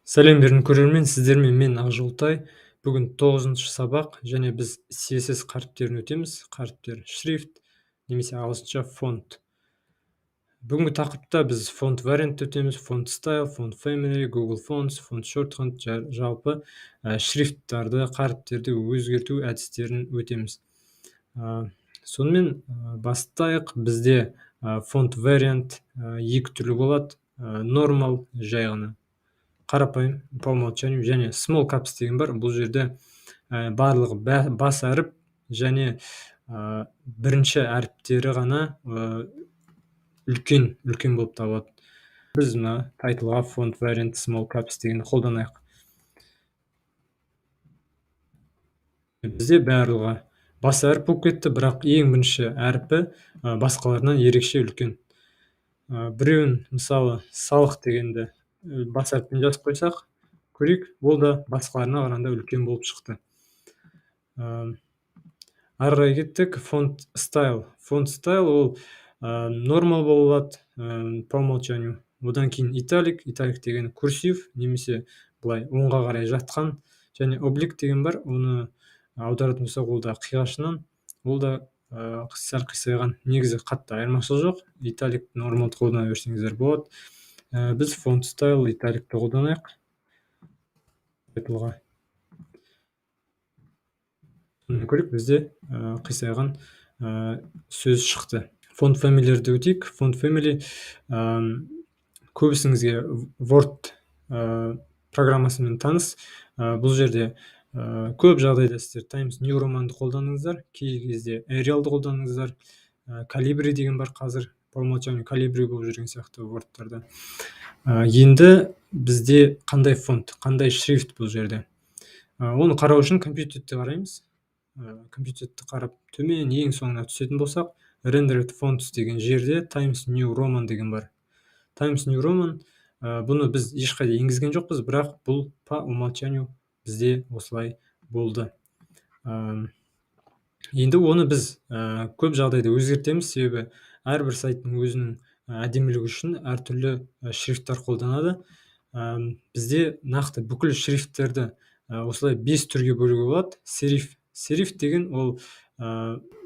Сәлем берін, көрермен! Сіздермен мен, Ақжолтай. Бүгін тоғызыншы сабақ және біз CSS қаріптерін өтеміз. Қаріптер, шрифт немесе ағылшынша font. Бүгінгі тақырыпта біз font variant өтеміз, font style, font family, Google Fonts, font shorthand, жалпы шрифттарды, қаріптерді өзгерту әдістерін өтеміз. Сонымен бастайық. Бізде font variant екі түрлі болады: normal, жай ғана қарапайым, по умолчанию, және small caps деген бар. Бұл жерде барлығы бас әріп және бірінші әріптері ғана үлкен үлкен болып табылады. Біз мына title ға font variant small caps дегенді қолданайық. Бізде барлығы бас әріп болып кетті, бірақ ең бірінші әрпі басқаларынан ерекше үлкен. Біреуін, мысалы, салық дегенді бас әріппен жазып қойсақ, көрейік, ол да басқаларына қарағанда үлкен болып шықты. Ары қарай кеттік. Font style. Font style ол normal бола алады по умолчанию, одан кейін italic. Italic деген курсив немесе былай оңға қарай жатқан, және oblique деген бар. Оны аударатын болсақ, ол да қиғашынан, ол да сәл қисайған. Негізі қатты айырмашылық жоқ, italic, normal ды қолдана берсеңіздер болады. Біз font style italic ті қолданайық title ға. Көрейік, бізде қисайған сөз шықты. Font family лерді өтейік. Font family көбісіңізге Word программасымен таныс. Бұл жерде көп жағдайда сіздер Times New Roman ды қолданыңыздар, кей кезде Arial ды қолданыңыздар, Calibri деген бар. Қазір по умолчанию Calibri болып жүрген сияқты Word тарда. Енді бізде қандай font, қандай шрифт бұл жерде? Оны қарау үшін computed те қараймыз. Computed ті қарап, төмен, ең соңына түсетін болсақ, rendered fonts деген жерде Times New Roman деген бар. Times New Roman, бұны біз ешқайда енгізген жоқпыз, бірақ бұл по умолчанию бізде осылай болды. Енді оны біз көп жағдайда өзгертеміз, себебі әрбір сайттың өзінің әдемілігі үшін әртүрлі шрифттар қолданады. Бізде нақты бүкіл шрифттерді осылай бес түрге бөлуге болады. Serif. Serif деген ол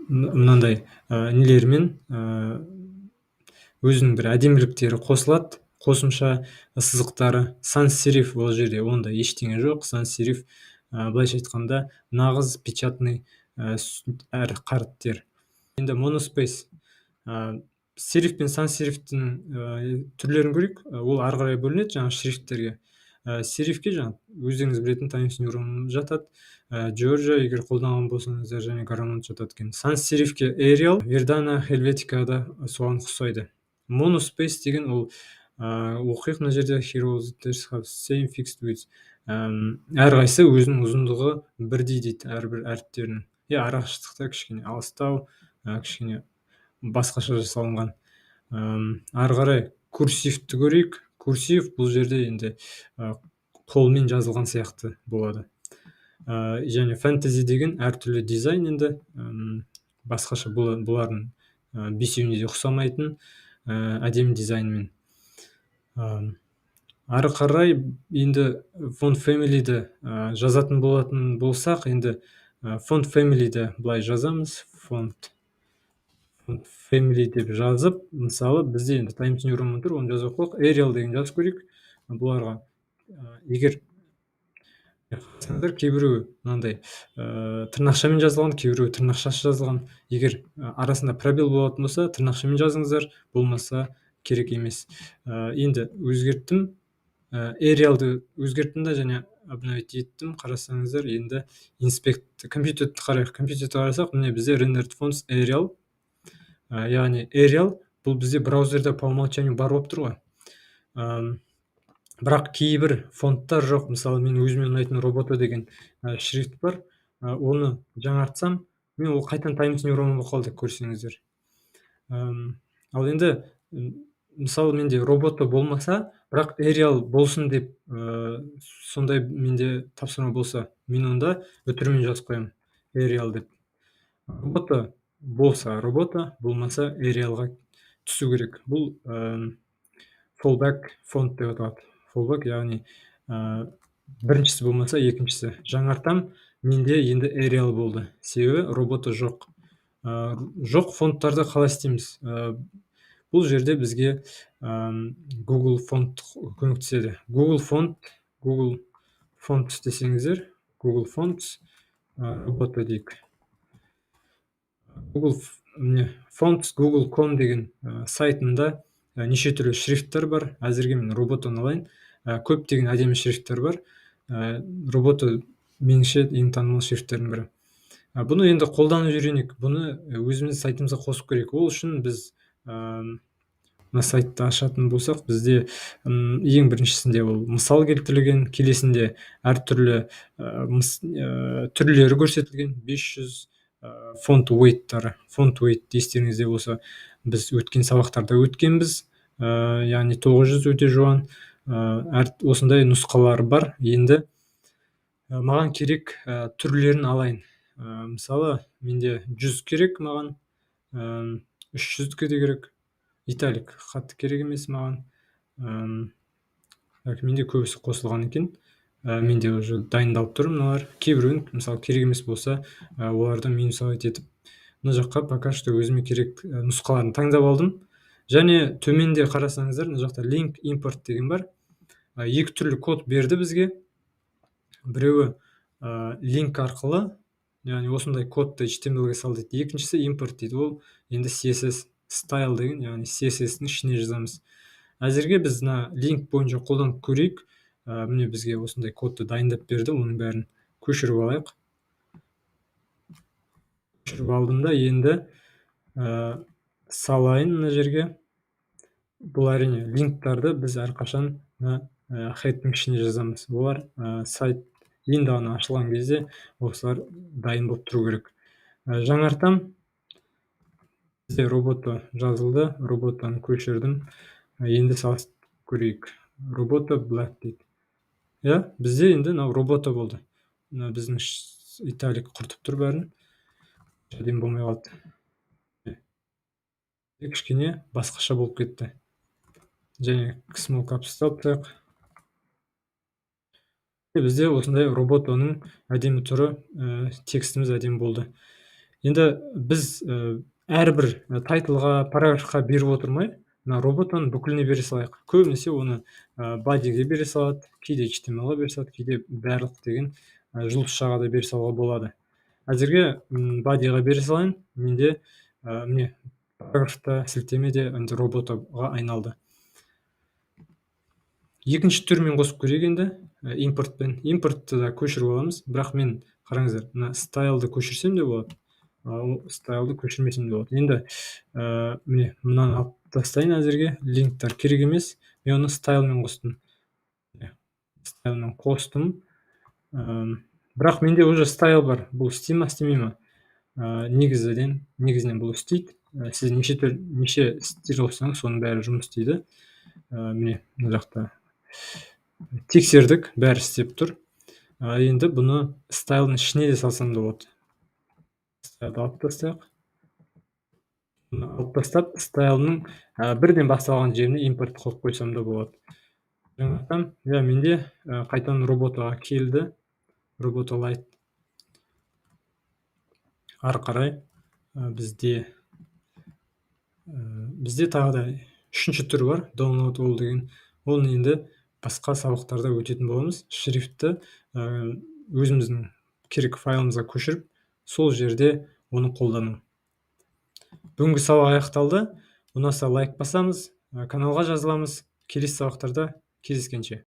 мынандай нелермен, өзінің бір әдеміліктері қосылады, қосымша сызықтары. Sans serif, ол жерде ондай ештеңе жоқ. Sans serif, былайша айтқанда, нағыз печатный әр қаріптер. Енді monospace. Serif пен sans serif тің түрлерін көрейік. Ол ары қарай бөлінеді жаңағы шрифттерге. Serif ке жаңағы өздеріңіз білетін Times New Roman жатады, Georgia, егер қолданған болсаңыздар, және Garamond жатады екен. Sans serif ке Arial, Verdana, Helvetica да соған ұқсайды. Monospace деген ол, оқиық мына жерде: here letters have same fixed width, әрқайсысы өзінің ұзындығы бірдей дейді әрбір әріптерінің. Иә, арақашықтықтар кішкене алыстау, кішкене басқаша жасалынған. Ары қарай курсивті көрейік. Курсив бұл жерде енді қолмен жазылған сияқты болады. Және фэнтези деген әртүрлі дизайн енді, басқаша, бұлардың бесеуіне де ұқсамайтын әдемі дизайнмен. Ары қарай енді font family ді жазатын болатын болсақ, енді font family ді былай жазамыз: font family деп жазып, мысалы, бізде енді Times New Roman тұр, оны жазбай ақ қояйық, Arial деген жазып көрейік. Бұларға егер қарасаңыздар, кейбіреуі мынандай тырнақшамен жазылған, кейбіреуі тырнақшасыз жазылған. Егер арасында пробел болатын болса, тырнақшамен жазыңыздар, болмаса керек емес. Енді өзгерттім, Arial ды өзгерттім да және обновить еттім. Қарасаңыздар, енді inspect computed ті қарайық. Computed ті қарасақ, міне, бізде rendered fonts Arial, яғни Arial бұл бізде браузерде по умолчанию бар болып тұр ғой. Бірақ кейбір font тар жоқ. Мысалы, мен өзіме ұнайтын Roboto деген шрифт бар. Оны жаңартсам, мен ол қайтадан Times New Roman болып қалды, көрсеңіздер. Ал енді, мысалы, менде Roboto болмаса, бірақ Arial болсын деп, сондай менде тапсырма болса, мен онда үтірмен жазып қоямын Arial деп. Roboto болса Roboto, болмаса Arial ға түсу керек. Бұл fallback font деп аталады. Fallback, яғни Біріншісі болмаса, екіншісі. Жаңартам, менде енді Arial болды, себебі Roboto жоқ. Жоқ фонттарды қалай істейміз? Бұл жерде бізге Google Font көмектеседі. Google Font, Google Font десеңіздер, Google Fonts, Roboto дейік. Google, міне, Fonts Google.com деген сайтында неше түрлі шрифттер бар. Әзірге мен Robotoны алайын. Көптеген әдемі шрифттер бар. Roboto меніңше ең танымал шрифттердің бірі. Бұны енді қолданып үйренейік. Бұны өзіміздің сайтымызға қосып көрейік. Ол үшін біз мына сайтты ашатын болсақ, бізде ең біріншісінде ол мысал келтірілген, келесінде әртүрлі түрлері көрсетілген, 500 font weight-тары. Font weight естеріңізде болса, біз өткен сабақтарда өткенбіз, яғни 900 өте жуан, әр осындай нұсқалар бар. Енді маған керек түрлерін алайын. Мысалы, менде 100 керек маған, 300-дікі де керек, italic қатты керек емес маған. Так, менде көбісі қосылған екен. Менде уже дайындалып тұр мыналар. Кейбіреуін, мысалы, керек емес болса, оларды минусовать етіп, мына жаққа пока что өзіме керек нұсқаларын таңдап алдым. Және төменде қарасаңыздар, мына жақта link import деген бар. Екі түрлі код берді бізге. Біреуі link арқылы, яғни осындай кодты HTML-ге сал дейді. Екіншісі импорт дейді. Ол енді CSS style деген, яғни CSS-дің ішіне жазамыз. Әзірге біз мына link бойынша қолданып көрейік. Міне, бізге осындай кодты дайындап берді, оның бәрін көшіріп алайық. Көшіріп алдым да, енді салайын мына жерге. Бұл әрине линктарды біз әрқашан мына head-тің ішіне жазамыз. Олар сайт енді ғана ашылған кезде осылар дайын болып тұру керек. Жаңартам. Бізде Roboto жазылды, Robotoны көшірдім. Енді салыстырып көрейік. Roboto Black дейді. Иә, бізде енді мынау Roboto болды. Мына біздің italic құртып тұр бәрін. Әдемі болмай қалды. Кішкене басқаша болып кетті. Және small caps алып тастайық. Бізде осындай Robotoның әдемі түрі, текстіміз әдемі болды. Енді біз әрбір title-ға, параграфқа беріп отырмай, мына Robotoны бүкіліне бере салайық. Көбінесе оны body-ге бере салады, кейде HTML-ға бере салады, кейде барлық деген жұлдызшаға да бере салуға болады. Әзірге body-ға бере салайын. Менде міне, параграфта сілтеме де енді Robotoға айналды. Екінші түрмен қосып көрейік енді, импортпен. Импортты да көшіріп аламыз, бірақ мен, қараңыздар, мына style-ды көшірсем де болады, ал style-ды көшірмесем де болады. Енді міне, мынаны алып тастайын әзірге, линктер керек емес. Мен оны style-мен қостым. Style-мен қостым. Бірақ менде уже style бар. Бұл істей ма, істемей ма? Негізінен бұл істейді. Сіз неше стиль қоссаңыз, соның бәрі жұмыс істейді. Міне, мына жақта тексердік, бәрі істеп тұр. Енді бұны style-дың ішіне де салсам да болады. Style-ды алып тастайық. Бұны алып тастап, style-ның бірден басталған жеріне импорт қойып қойсам да болады. Жаңартам. Иә, менде қайтадан Robotoға келді. Roboto Light. Ары қарай бізде тағы да үшінші түрі бар, download all деген. Оны енді басқа сабақтарда өтетін боламыз. Шрифтті өзіміздің керек файлымызға көшіріп, сол жерде оны қолдану. Бүгінгі сабақ аяқталды. Ұнаса, лайк басамыз, каналға жазыламыз. Келесі сабақтарда кездескенше.